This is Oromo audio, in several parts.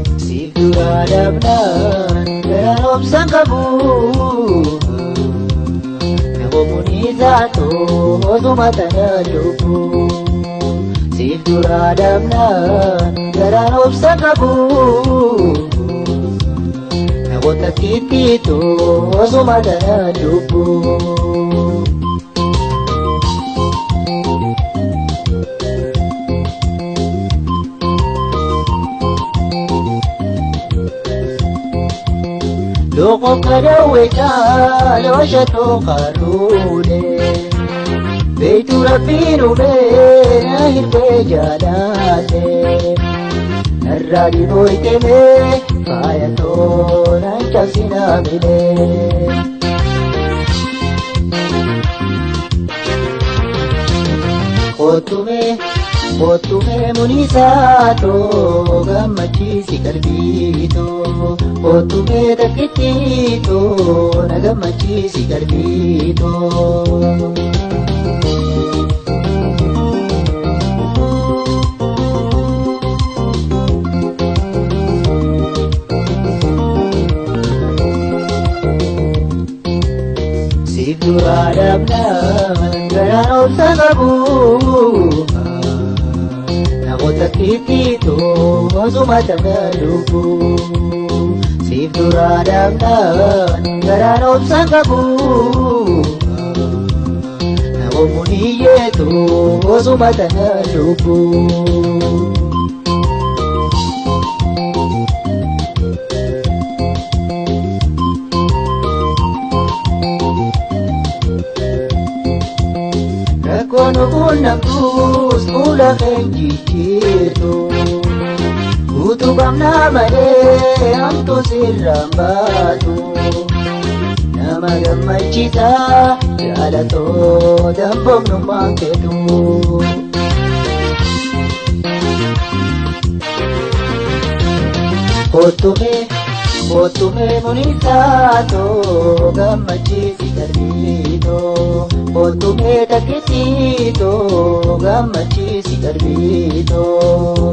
Siif duraa dhabnaan garaan obsaan qabu. Namoonni isaatu osuma tana lubbu. Siif duraa dhabnaan garaan obsaan qabu. Namoota kittiitu osuma tana lubbu. Loqo kadawweta looshatoo qaruule. Beeytu rabbiin uumee na hirbee jaalate. Narraa dhibooyteme faayatoo nan cabsinaa milee. Kottumee kottumee munisaatoo gammachiisi qalbiitoo. Kottumee takkittiitoo na gammachiisi qalbiitoo. Siif duraa dhabnaan garaan obsa qabu. Namoota kittiitoo osuma tana lubbu. Siif duraa dhabnaan garaan obsa qabu. Namoonni hiyyeetu osuma tana lubbu. Rakkoon quunnamtuus fuula keenya jijjiirtu. Utubamnaa malee hamtuu sirraan baatu. Nama gammachiisa jaalatoo damboomnummaan keetu. Kottumee kottumee munisaatoo gammachiisi qalbiitoo. Kottumee takkittiitoo gammachiisi qalbiitoo.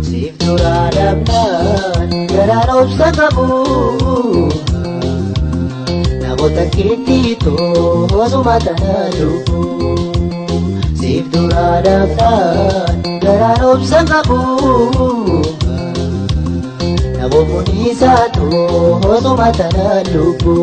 Siif duraa dhabnaan garaan obsa qabu. Namoota kittiitoo osuma tana lubbu. Siif duraa dhabnaan garaan obsa qabu. Namoonni isaatu osuma tana lubbu.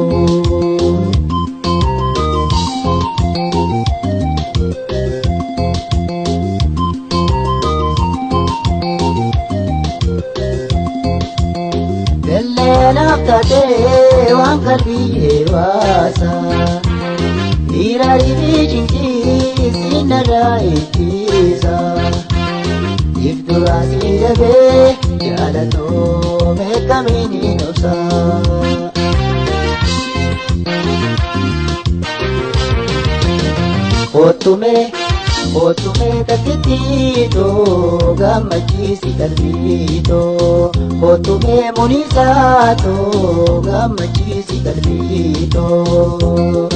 Dalleenaaf taatee waan qalbii waasa. Dhiiraarii fi cinqii sinarraa ittisa. If duraa si dhabee jaalatoo meeqamiin hin obsa. Kottumee kottumee takkittiitoo gammachiisi qalbiitoo. Kottumee munisaatoo gammachiisi qalbiitoo.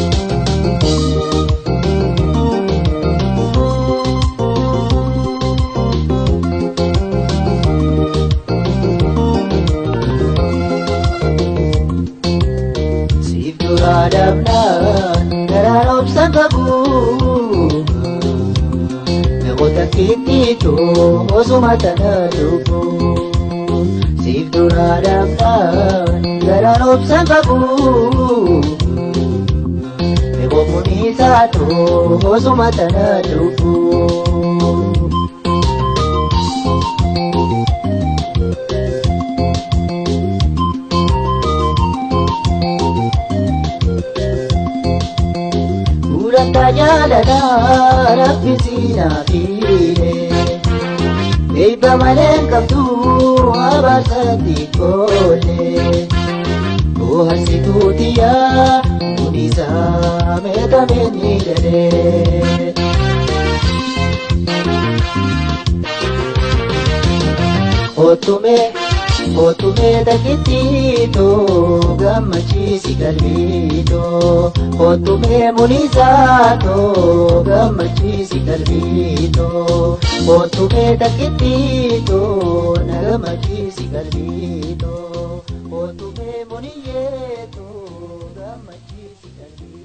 Siif duraa dhabnaan garaan obsa qabu. Namoota kittiitoo osuma tana lubbu. Siif duraa dhabnaan garaan obsa qabu. Namoonni isaatoo osuma tana lubbu. Gulantaa jaalalaa rabbi siinaa fiile. Eebba malee hin qabdu abaarsa xiqqoollee. Bohaarsituu xiyyaa munisaa meeqameen ni jedhee. Kottumee Kootu mee takkittiitoo gammachiisi qalbiitoo. Kootu mee muniisaatoo gammachiisi qalbiitoo. Kootu mee takkittiitoo na gammachiisi qalbiitoo. Kootu mee muniyyeetoo gammachiisi qalbiitoo.